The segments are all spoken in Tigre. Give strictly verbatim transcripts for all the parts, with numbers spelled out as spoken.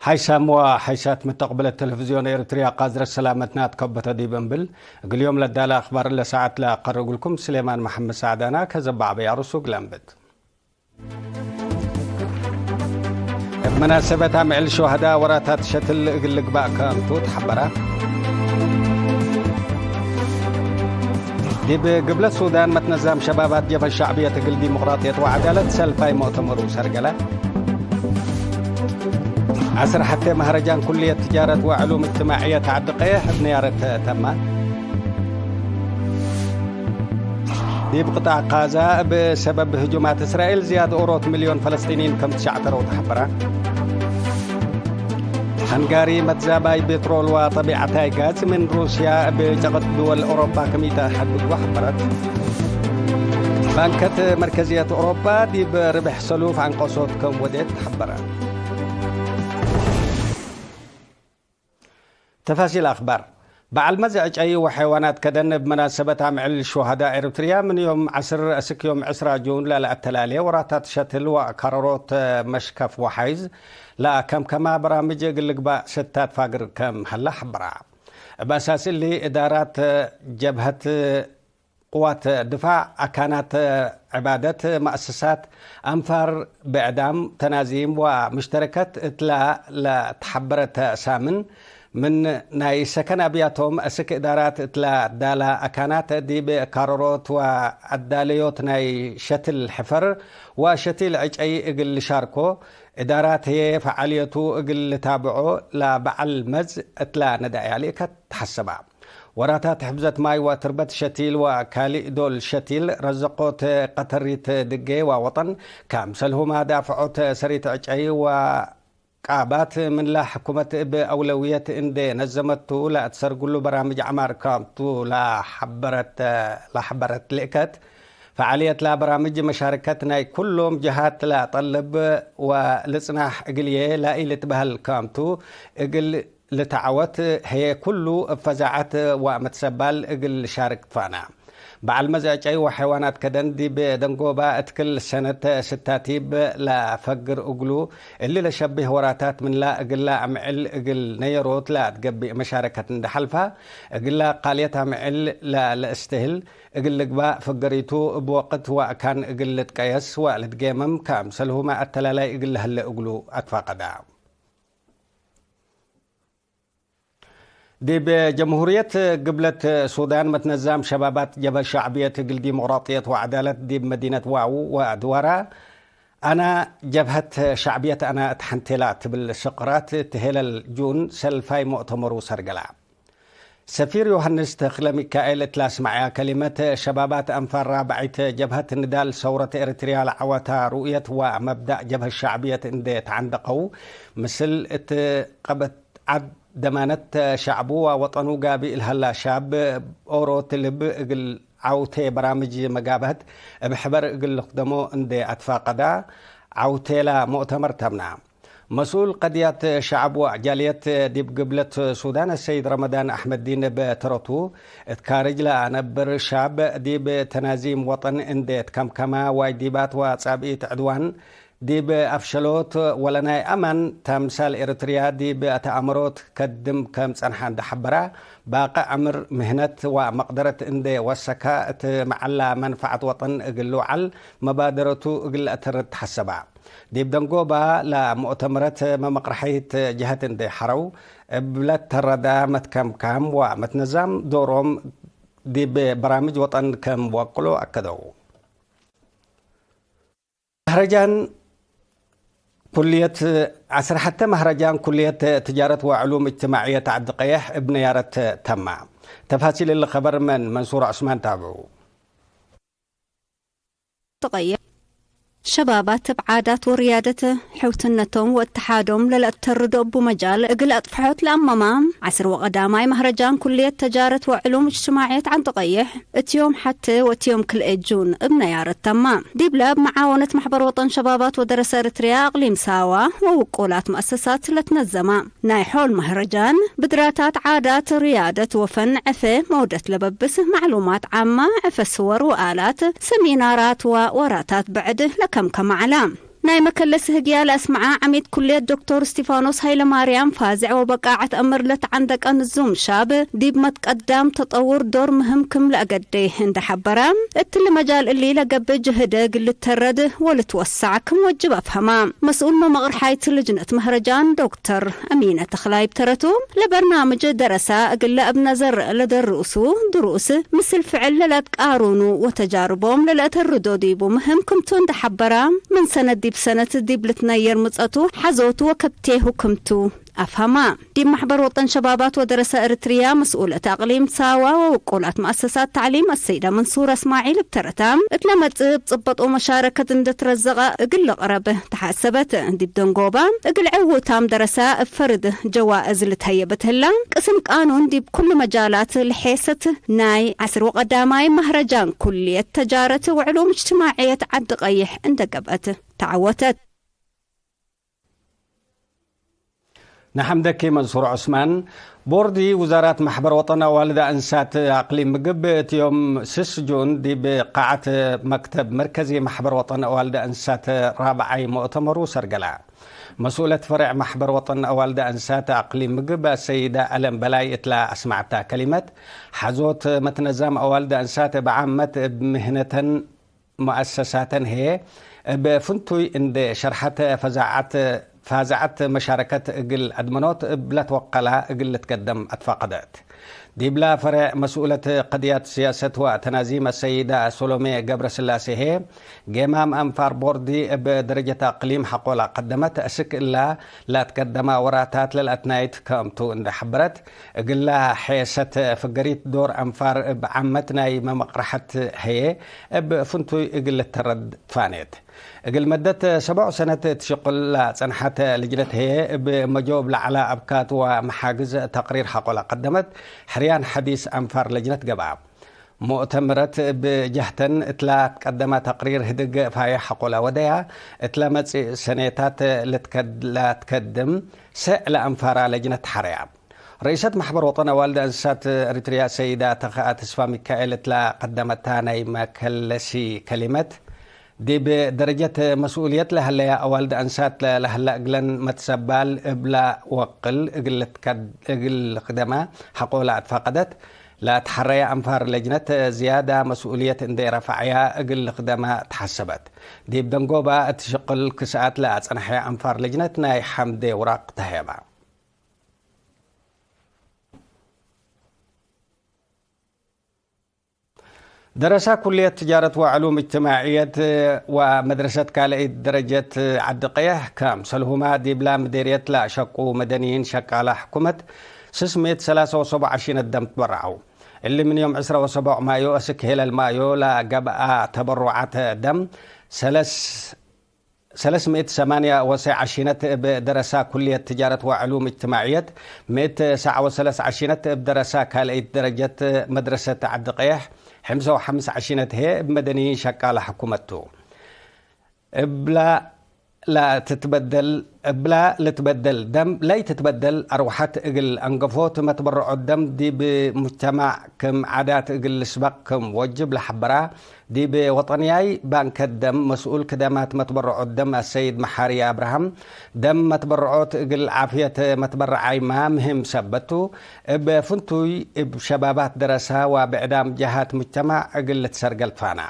ሓይሳም ወሓይሳት መተቅብለት ተለፍዝዮን ኤረትርያ፣ ቃዝረት ሰላመትና ትከበተ ዲብ እንብል፣ እግል ዮም ለዳለ አክባር ለሰዓት ለአቀርብ እግልኩም ስሌማን መሐመድ ሰዕዳና። ከዘባዕ በያሩሱ እግል አንብት። እብ መናሰበት አምዕል ሹሀዳ ወራታት ሸትል እግል ልግባእ ከምቱ ተሐበረ። ዲብ ግብለት ሱዳን፣ መትነዛም ሸባባት ጀብሀት ሸዕብየት እግል ዲሞቅራጥየት ወዐዳለት ሰልፋይ ሙእተመሩ ሰርገለ። ዐስር ሐቴ መህረጃን ኩልየት ትጃረት ወዕሉም እጅትማዕየት ዐዲ ቀየሕ እብ ነያረት ተመ። ዲብ ቅጣዕ ቃዛ እብ ሰበብ ህጁማት እስራኤል ዝያድ ኦሮት ሚልዮን ፈለስጢንይን ከም ትሸዕተረው ተሐበረ። ሀንጋሪ መትዛባይ ቤትሮል ወጠቢዐታይ ጋዝ ምን ሩስያ እብ ጨቅጥ ድወል ኦሮፓ ክም ኢተሐድጉ ሐበረት። ባንከት መርከዝየት ኦሮፓ ዲብ ርብሕ ሰሉፍ ዐንቀሶት ከም ወዴት ሐበረ። ተፋሲል አክባር። በዐል መዝ ዕጨይ ወሐይዋናት ከደን እብ መናሰበት አምዕል ሹሀዳ ኤረትርያ ምን ዮም ዐስር እስክ ዮም ዕስራ ጁን ለለአተላሌ ወራታት ሸትል ወአካረሮት መሽከፍ ወሐይዝ ለአከምከማ በራምጅ እግል ልግባእ ስታት ፋግር ከም ሀለ ሐበራ። እብ አሳስ እሊ፣ እዳራት ጀብሀት ቅዋት ድፋዕ፣ አካናት ዕባደት፣ መአሰሳት አንፋር፣ ብዕዳም፣ ተናዚም ወምሽተረከት እትላ ለተሐበረት ሳምን፣ ምን ናይ ሰከን አብያቶም እስክ እዳራት እትላ ዳላ አካናት ዲብ ካረሮት ወአዳለዮት ናይ ሸትል ሕፈር ወሸቲል ዕጨይ እግል ልሻርኮ፣ እዳራት ህዬ ፈዓልየቱ እግል ልታብዖ ለበዐል መዝ እትላ ነዳእያ ልእከት ተሐሰባ። ወራታት ሕፍዘት ማይ ወትርበት ሸቲል ወካልእ ዶል ሸቲል ረዘቆት ቀተሪት ድጌ ወወጠን፣ ከምሰልሁመ ዳፍዖት ሰሪት ዕጨይ ወቃባት ምንላ ሕኩመት እብ አውለውየት እንዴ ነዘመቱ ለአትሰርግሉ በራምጅ ዐማር ከምቱ ለሐበረት፣ ለሐበረት ልእከት። ፈዓልየት ለበራምጅ መሻረከት ናይ ኩሎም ጀሃት ለጠልብ ወልጽናሕ እግልዬ ለኢልትበህል ከምቱ፣ እግል ልትዐወት ህዬ ኩሉ እብ ፈዛዐት ወመትሰባል እግል ልሻርክ ትፋና። በዐል መዝ ዕጨይ ወሐይዋናት ከደን ዲብ ደንጎባ እት ክል ሰነት ስታቲብ ለፈግር እግሉ፣ እሊ ለሸቤህ ወራታት ምንላ እግላ አምዕል እግል ነየሮት ለአትገቢእ መሻረከት እንዴ ሐልፋ፣ እግላ ቃልየት አምዕል ለለአስተህል እግል ልግባእ ፈገሪቱ እብ ወቅት ወአካን እግል ልትቀየስ ወልትጌመም፣ ከምሰልሁመ አተላላይ እግል ለህለ እግሉ አትፋቀዳ። ዲብ ጀምሁርየት ግብለት ሱዳን፣ መትነዛም ሸባባት ጀብሀት ሸዕብየት እግል ዲሞቅራጥየት ወዐዳለት ዲብ መዲነት ዋው ወአድዋራ፣ አና ጀብሀት ሸዕብየት አና እት ሐንቴላ ትብል ስቅራት እት ሄለል ጁን ሰልፋይ ሙእተመሩ ሰርገላ። ሰፊር ዮሐንስ ተክለ ሚካኤል እት ለአስመዐያ ከሊመት፣ ሸባባት አንፋር ራብዐይት ጀብሀት ንዳል ሰውረት ኤረትርያ ለዐወታ ሩእየት ወመብዳእ ጀብሀት ሸዕብየት እንዴ ተዐንደቀው፣ ምስል እት ቀበት ዐድ ደማነት ሸዕቡ ወወጠኑ ጋብእ ለሀላ ሻብ፣ ኦሮት ልብ እግል ዐውቴ በራምጅ መጋብሀት እብ ሕበር እግል ልክደሞ እንዴ አትፋቀዳ፣ ዐውቴላ ሙእተመር ተምና። መስኡል ቀድያት ሸዐብ ወአጃልየት ዲብ ግብለት ሱዳን አሰይድ ረመዳን አሕመድዲን እብ ተረቱ፣ እት ካርጅ ለአነብር ሻብ ዲብ ተናዚም ወጠን እንዴ ትከምከመ ዋጅባት ወአጻብኢት ዕድዋን ዲብ አፍሸሎት ወለናይ አማን ተምሳል ኤረትርያ ዲብ ተአምሮት ከድም ከም ጸንሐ እንዴ ሐበራ፣ ባቅዕ ዕምር ምህነት ወመቅደረት እንዴ ወሰከ እት መዐላ መንፈዐት ወጠን እግል ልውዓል መባደረቱ እግል ለአተርድ ተሐሰባ። ዲብ ደንጎባ ለሙእተመረት መመቅረሐይት ጀሀት እንዴ ሐረው፣ እብ ለተረዳ መትከምካም ወመትነዛም ዶሮም ዲብ በራምጅ ወጠን ከም ወቅሎ አከደው። መህረጃን ኩልየት፣ ዐስር ሐተ መህረጃን ኩልየት ትጃረት ወዕሉም እጅትማዕየት ዐዲ ቀየሕ እብ ነያረት ተማ። ተፋሲል እሊ ኸበር ምን መንሱር ዑስማን ታብዑ። ትቀየሕ ሸባባት እብ ዓዳት ወርያደት ሕውትነቶም ወእትሓዶም ለለአተርዶ እቡ መጃል እግል አጥፍሖት ለአመማ ዐስር ወቀዳማይ መህረጃን ኩልየት ተጃረት ወዕሉም እጅትማዕየት ዐዲ ቀየሕ እት ዮም ሐቴ ወእት ዮም ክልኤ ጁን እብ ነያረት ተማ። ዲብለ እብ መዓወነት መሕበር ወጠን ሸባባት ወደረሰ ኤረትርያ አቅሊም ሳዋ ወውቁላት መአሰሳት ለትነዘማ። ናይ ሖል መህረጃን፣ ብድራታት ዓዳት፣ ርያደት ወፈን፣ ዕፌ፣ መውደት ለበብስ፣ መዕሉማት ዓማ፣ ዕፌ ስወር ወአላት፣ ሰሚናራት ወወራታት ብዕድ ለከምከመ ዐላ። ናይ መከለሲ ህግያ ለአስመዐ ዐሚድ ኩልየት ዶክቶር እስቲፋኖስ ሀይለማርያም፣ ፋዝዕ ወበቃዐት አምር ለተዐንደቀ ንዙም ሻብ፣ ዲብ መትቀዳም ተጠውር ዶር ምህም ክም ለአገዴ እንዴ ሐበረ፣ እትሊ መጃል እሊ ለገብእ ጅህድ እግል ልተረድ ወልትወሰዕ ክም ወጅብ አፍሀመ። መስኡል መመቅርሓይት ልጅነት መህረጃን ዶክተር አሚነ ተኽላይ እብ ተረቱ፣ ለበርናምጅ ደረሰ እግለ እብ ነዘር ለደርሱ ድሩስ ምስል ፍዕል ለለአትቃሩኑ ወተጃርቦም ለለአተርዶ ዲቡ ምህም ክምቱ እንዴ ሐበረ፣ ምን ሰነት ዲብ ሰነት ዲብ ልትነየር ምጸቱ ሐዞቱ ወከብቴሁ ክምቱ አፍሀመ። ዲብ መሕበር ወጠን ሸባባት ወደረሰ ኤሪትርያ መስኡለት አቅሊም ሳዋ ወውቁላት መአሰሳት ተዕሊም አሰይደ መንሱር እስማዒል እብ ተረታ፣ እት ለመጽእ እብ ጽበጥ ወመሻረከት እንዴ ትረዘቀ እግል ልቅረብ ተሐሰበት። ዲብ ደንጎባ እግል ዕዉታም ደረሰ እብ ፈርድ ጀዋእዝ ልትሀየበት ህላ፣ ቅስም ቃኑን ዲብ ኩሉ መጃላት ለሔሰት ናይ ዐስር ወቀዳማይ መህረጃን ኩልየት ተጃረት ወዕሉም እጅትማዕየት ዐዲ ቀይሕ እንዴ ገብአት ተዐወተት። ነሐምደኪ መንሱር ዑስማን። ቦርዲ ውዛራት መሕበር ወጠን አዋልድ አንሳት አቅሊም ምግብ፣ እት ዮም ስስ ጁን ዲብ ቃዐት መክተብ መርከዚ መሕበር ወጠን አዋልድ አንሳት ራብዓይ ሙእተመሩ ሰርገላ። መስኡለት ፈሬዕ መሕበር ወጠን አዋልድ አንሳት አቅሊም ምግብ አሰይደ አለም በላይ እትላ አስመዐታ ከሊመት፣ ሐዞት መትነዛም አዋልድ አንሳት እብ ዓመት እብ ምህነተን መአሰሳተን ህዬ እብ ፍንቱይ እንዴ ሸርሐት፣ ፈዛዐት፣ ፋዝዐት መሻረከት እግል አድመኖት እብ ለትወቀላ እግል ልትገደም አትፋቀደት። ዲብላ ፈሬዕ መስኡለት ቅድያት ሲያሰት ወተናዚም አሰይዳ ሶሎሜ ገብረስላሴ ህዬ፣ ጌማም አንፋር ቦርዲ እብ ደረጀት አቅሊም ሐቆላ ቀደመት። አስክ እላ ለአትቀደማ ወራታት ለልአትናይት ክምቱ እንዴ ሐበረት፣ እግላ ሔሰት ፍገሪት ዶር አንፋር እብ ዓመት ናይ መመቅረሐት ህዬ እብ ፍንቱይ እግል ልተረድ ትፋኔት። እግል መደት ሰቦዕ ሰነት እት ሽቅል ለጸንሐት ልጅነት ህዬ እብ መጆብ ለዐለ አብካት ወመሓግዝ ተቅሪር ሐቆለ ቀደመት። ሕርያን ሐዲስ አንፋር ልጅነት ገብአ። ሙእተምረት እብ ጀህተን እትላ ትቀደመ ተቅሪር ህድግ ፋዬሕ ሐቆለ ወደያ። እትለ መጽእ ሰኔታት ልትከድ-፣ ለትከድም ሰዕ ለአንፋራ ልጅነት ሐረያ። ረኢሰት መሕበር ወጠን አዋልድ አንሳት ኤሪትርያ ሰይዳ ተኸአ ተስፋ ሚካኤል እትላ ቀደመታ ናይ መከለሲ ከሊመት፣ ዲብ ደረጀት መስኡልየት ለሀለያ አዋልድ አንሳት ለሀላ እግለን መትሰባል እብላ ወቅል እግል ልትከድ-፣ እግል ልክደማ ሐቆ ለአትፋቀደት፣ ለአትሐረየ አንፋር ለጅነት ዝያዳ መስኡልየት እንዴ ረፈዐያ እግል ልክደማ ተሐሰበት። ዲብ ደንጎባ እት ሽቅል ክስአት ለአጸንሐየ አንፋር ለጅነት ናይ ሐምዴ ውራቅ ተሀየባ። ደረሳ ኩልየት ትጃረት ወዕሉም እጅትማዕየት ወመድረሰት ካልአይት ደረጀት ዐዲ ቀየሕ፣ ከምሰልሁማ ዲብላ ምዴርየት ለአሸቁ መደንይን ሸቃላ ሕኩመት፣ ስስ ምእት ሰላሳ ወሰቦዕ አሺነት ደም ትበረዐው። እሊ ምን ዮም ዕስራ ወሰቦዕ ማዮ እስክ ሄለል ማዮ ለገብአ ተበሩዓት ደም፣ ሰለስ ሰለስ ምእት ሰማንያ ወሰዕ አሺነት እብ ደረሳ ኩልየት ትጃረት ወዕሉም እጅትማዕየት፣ ምእት ሰዕ ወሰለስ አሺነት እብ ደረሳ ካልአይት ደረጀት መድረሰት ዐዲ ቀየሕ፣ ሕምሰ ወሐምስ አሺነት ህዬ እብ መደንይን ሸቃላ ሕኩመት ቱ። እብላ ለትትበደል፣ እብላ ልትበደል ደም ለይትትበደል አርወሐት እግል አንገፎት መትበረዖት ደም ዲብ ሙጅተማዕ ክም ዓዳት እግል ልስበቅ ክም ወጅብ ለሐበራ፣ ዲብ ወጠንያይ ባንከት ደም መስኡል ክደማት መትበረዖት ደም አሰይድ መሓሪ አብርሃም፣ ደም መትበረዖት እግል ዓፍየት መትበረዓይማ ምህም ሰበት ቱ፣ እብ ፍንቱይ እብ ሸባባት ደረሳ ወብዕዳም ጀሃት ሙጅተማዕ እግል ልትሰርገል ትፋና።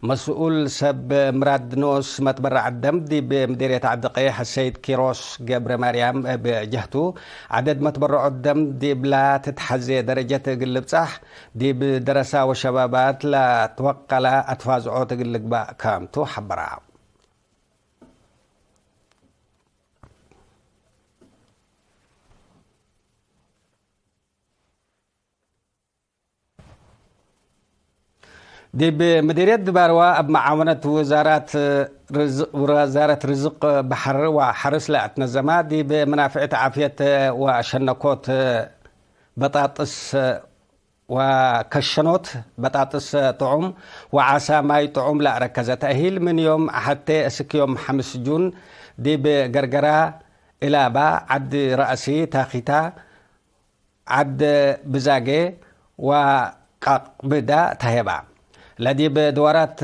መስኡል ሰብ ምራድ ኖስ መትበረዐት ደም ዲብ ምዴርየት ዐዲ ቀየሕ አሰይድ ኪሮስ ገብረማርያም እብ ጀህቱ፣ ዐደድ መትበረዖት ደም ዲብላ ትትሐዜ ደረጀት እግል ልብጻሕ፣ ዲብ ደረሳ ወሸባባት ለትወቀለ አትፋዝዖት እግል ልግባእ ከምቱ ሐበራ። ዲብ ምዲርየት ድባርዋ እብ መዓወነት ውዛራት ርዝ-፣ ውዛረት ርዝቅ በሐር ወሐርስ ለአትነዘማ፣ ዲብ መናፍዕት ዓፍየት ወሸነኮት በጣጥስ ወከሸኖት በጣጥስ ጥዑም ወዓሳ ማይ ጥዑም ለአረከዘ ተእሂል ምን ዮም አሐቴ እስክ ዮም ሐምስ ጁን ዲብ ገርገራ፣ እላባ፣ ዐዲ ረአሲ፣ ታኪታ፣ ዐድ ብዛጌ ወቃቅብዳ ተሄባ። ለዲብ ድዋራት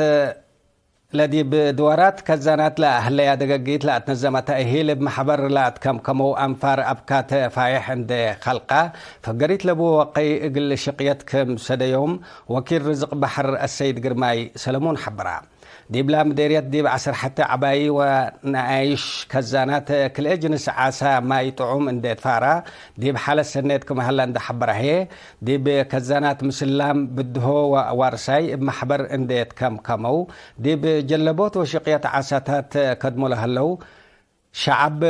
ለዲብ ድዋራት ከዛናት ለሀለያ ደገጊት ለአትነዘመ ተእሂል እብ መሕበር ለአትከምከመው አንፋር አብካት ፋይሕ እንዴ ከልቀ፣ ፈገሪት ለቡ ወቀይ እግል ሽቅየት ክም ሰደዮም ወኪል ርዝቅ በሐር አሰይድ ግርማይ ሰለሙን ሐበራ። ዲብላ ምዴርየት ዲብ ዐስር ሐቲ ዐባዪ ወነኣይሽ ከዛናት ክልኤ ጅንስ ዓሳ ማይ ጥዑም እንዴ ትፋራ፣ ዲብ ሓለት ሰኔት ክም ሀለ እንዴ ሐበረ ህዬ፣ ዲብ ከዛናት ምስላም ብድሆ ወዋርሳይ እብ መሕበር እንዴ ትከምከመው፣ ዲብ ጀለቦት ወሽቅየት ዓሳታት ከድሞ ለሀለው ሸዐብ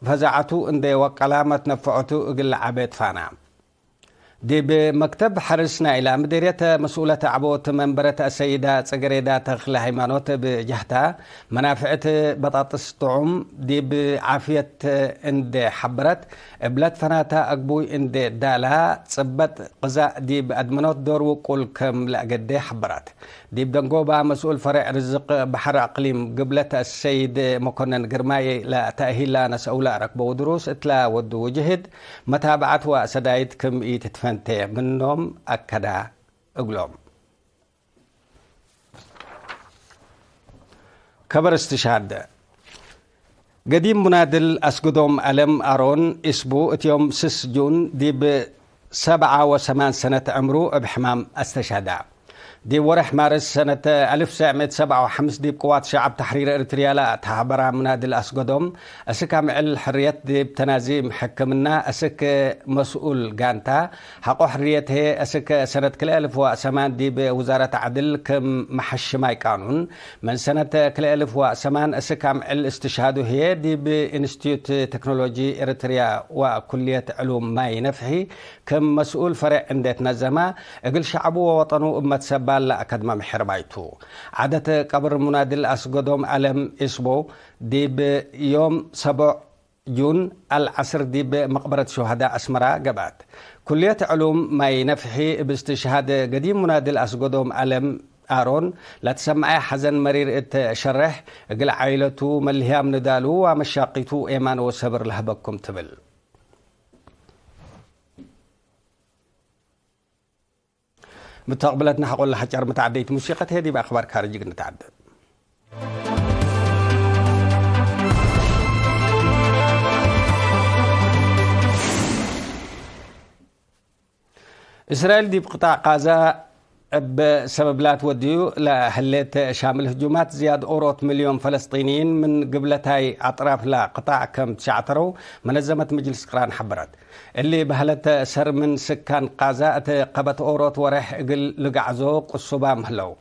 ፈዛዐቱ እንዴ ወቀላ መትነፈዐቱ እግል ለዐቤ ትፋና። ዲብ መክተብ ሐርስ ናይላ ምዴርየት መስኡለት ዐቦት መንበረት አሰይዳ ጽገሬዳ ተክለ ሃይማኖት እብ ጀህታ፣ መናፍዕት በጣጥስ ጥዑም ዲብ ዓፍየት እንዴ ሐበረት፣ እብለት ፈናታ አግቡይ እንዴ ዳላ፣ ጽበጥ ቅዛእ ዲብ አድመኖት ዶር ውቁል ክም ለአገዴ ሐበረት። ዲብ ደንጎባ መስኡል ፈሬዕ ርዝቅ በሐር አቅሊም ግብለት አሰይድ መኮነን ግርማይ ለተእሂል ለነሰአው ለአረክበው ድሩስ እትላ ወዱ ውጅህድ መታብዐት ወአሰዳይት ክም ኢትትፈንቴ ምኖም አከዳ እግሎም። ከበር እስትሽሃድ። ገዲም ሙናድል አስግዶም አለም አሮን ኢስቡ እት ዮም ስስ ጁን ዲብ ሰብዓ ወሰማን ሰነት ዕምሩ እብ ሕማም አስተሽሀዳ። ዲብ ወርሕ ማርስ ሰነት አልፍ ሰዕ ምእት ሰብዓ ወሐምስ ዲብ ቅዋት ሸዐብ ተሕሪር ኤሪትርያ ለአትሀበራ ሙናድል አስገዶም፣ አስክ አምዕል ሕርየት ዲብ ተናዚም ሕክምና፣ አስክ መስኡል ጋንታ ሐቆ ሕርየት ህዬ፣ አስክ ሰነት ክልኤ አልፍ ወሰማን ዲብ ውዛረት ዐድል ክም መሐሽማይ ቃኑን፣ ምን ሰነት ክልኤ አልፍ ወሰማን አስክ አምዕል እስትሽሃዱ ህዬ፣ ዲብ ኢንስቲትዩት ቴክኖሎጂ ኤሪትርያ ወኩልየት ዕሉም ማይ ነፍሒ፣ ክም መስኡል ፈሬዕ እንዴ ትነዘመ፣ እግል ሸዐቡ ወወጠኑ እብ መትሰባል ለአከድመ ምሕርባይ ቱ። ዐደት ቀብር ሙናድል አስገዶም አለም ኢስቦ፣ ዲብ ዮም ሰቦዕ ጁን አልዐስር ዲብ መቅበረት ሹሀዳ አስመራ ገብአት። ኩልየት ዕሉም ማይ ነፍሒ እብ እስትሽሃድ ገዲም ሙናድል አስገዶም አለም አሮን ለትሰመዐ ሐዘን መሪር እት ሸሬሕ፣ እግል ዓኢለቱ መልህያም ንዳሉ ወመሻቂቱ ኤማን ወሰብር ለህበኩም ትብል። ምተቅብለትና ሐቆለ ሐጨር መትዐደይት ሙሲቀት ህዬ ዲብ አክባር ካርጅ እግል ንትዐደ። እስራኤል ዲብ ቅጣዕ ቃዛ እብ ሰበብ ላትወድዩ ለህሌት ሻምል ህጁማት ዝያድ ኦሮት ሚልዮን ፈለስጢንይን ምን ግብለታይ አጥራፍ ለቅጣዕ ከም ትሸዕተረው መነዘመት መጅልስ ቅራን ሐበረት። እሊ በህለት ሰር ምን ስካን ቃዛ እት ቀበት ኦሮት ወሬሕ እግል ልጋዕዞ ቅሱባም ህለው።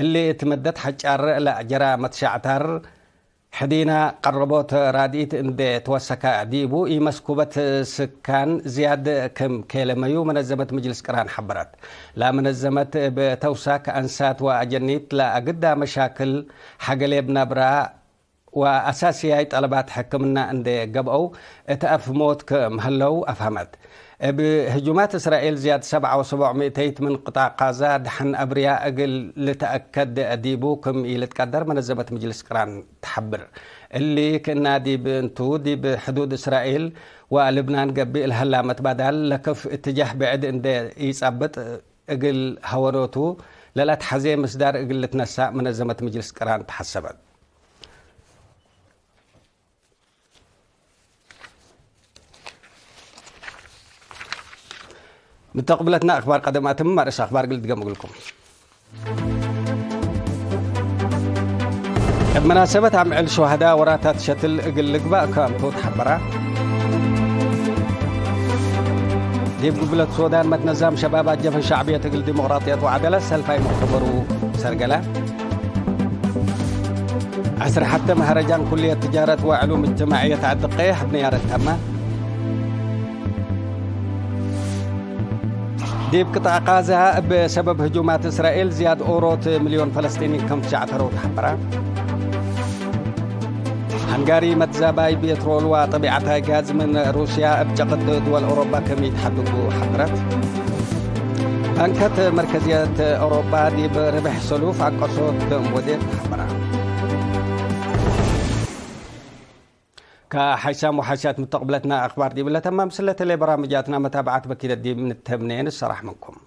እሊ እት መደት ሐጫር ለአጀራ መትሻዕታር ሕዲና ቀረቦት ራድኢት እንዴ ትወሰከ ዲቡ፣ ኢመስኩበት ስካን ዝያድ ክም ኬለመዩ መነዘመት ምጅልስ ቅራን ሐበረት። ለመነዘመት እብ ተውሳክ አንሳት ወአጀኒት ለአግዳ መሻክል ሐገሌብ ነብራ ወአሳስያይ ጠለባት ሕክምና እንዴ ገብአው፣ እት አፍ ሞት ክም ህለው አፍሀመት። እብ ህጁማት እስራኤል ዝያድ ሰብዓ ወሰቡዕ ሚእተይት ምን ቅጣዕ ቃዛ ደሐን አብርያ እግል ልትአከድ ዲቡ ክም ኢልትቀደር መነዘመት ምጅልስ ቅራን ተሐብር። እሊ ክእና ዲብ እንቱ፣ ዲብ ሕዱድ እስራኤል ወልብናን ገብእ ለሀላ መትባዳል ለክፍ እትጃህ ብዕድ እንዴ ኢጸብጥ እግል ሀወኖቱ ለለአትሐዜ ምስዳር እግል ልትነሳእ መነዘመት ምጅልስ ቅራን ተሐሰበት። ምተቅብለትና አክባር ቀደም አትም፣ አርእስ አክባር እግል ድገም እግልኩም። እብ መናሰበት አምዕል ሹሀዳ ወራታት ሸትል እግል ልግባእ ከአምቶት ሐበራ። ዲብ ግብለት ሶዳን መትነዛም ሸባብ አጀፈ ሸዕብየት እግል ዲሞቅራጥየት ወዐደለት ሰልፋይ መክተበሩ ሰርገለ። ዐስር ሐተ መሀረጃን ኩልየት ትጃረት ወዕሉም እጅትማዕየት ዐድቀ ሐድ ነያረት ተመ። ዲብ ቅጣዕ ቃዛ እብ ሰበብ ህጁማት እስራኤል ዝያድ ኦሮት ሚልዮን ፈለስጢኒ ከም ትሸዕተረው ተሐበራ። ሃንጋሪ መትዛባይ ቤትሮል ወጠቢዐታይ ጋዝ ምን ሩስያ እብ ጨቅድ ድወል ኦሮባ ከም ኢትሐድጉ ሐብረት። ባንከት መርከዝየት ኦሮባ ዲብ ርብሕ ሰሉፍ አንቀሶት ከም ወዴት ሐበራ። ከሓይሳም ወሓይሳት ምተቅብለትና አክባር ዲብለ ተማም፣ ስለተሌ በራምጃትና መታብዓት በኪደት ዲብ ንተምኔ ንሰራሕ ምንኩም።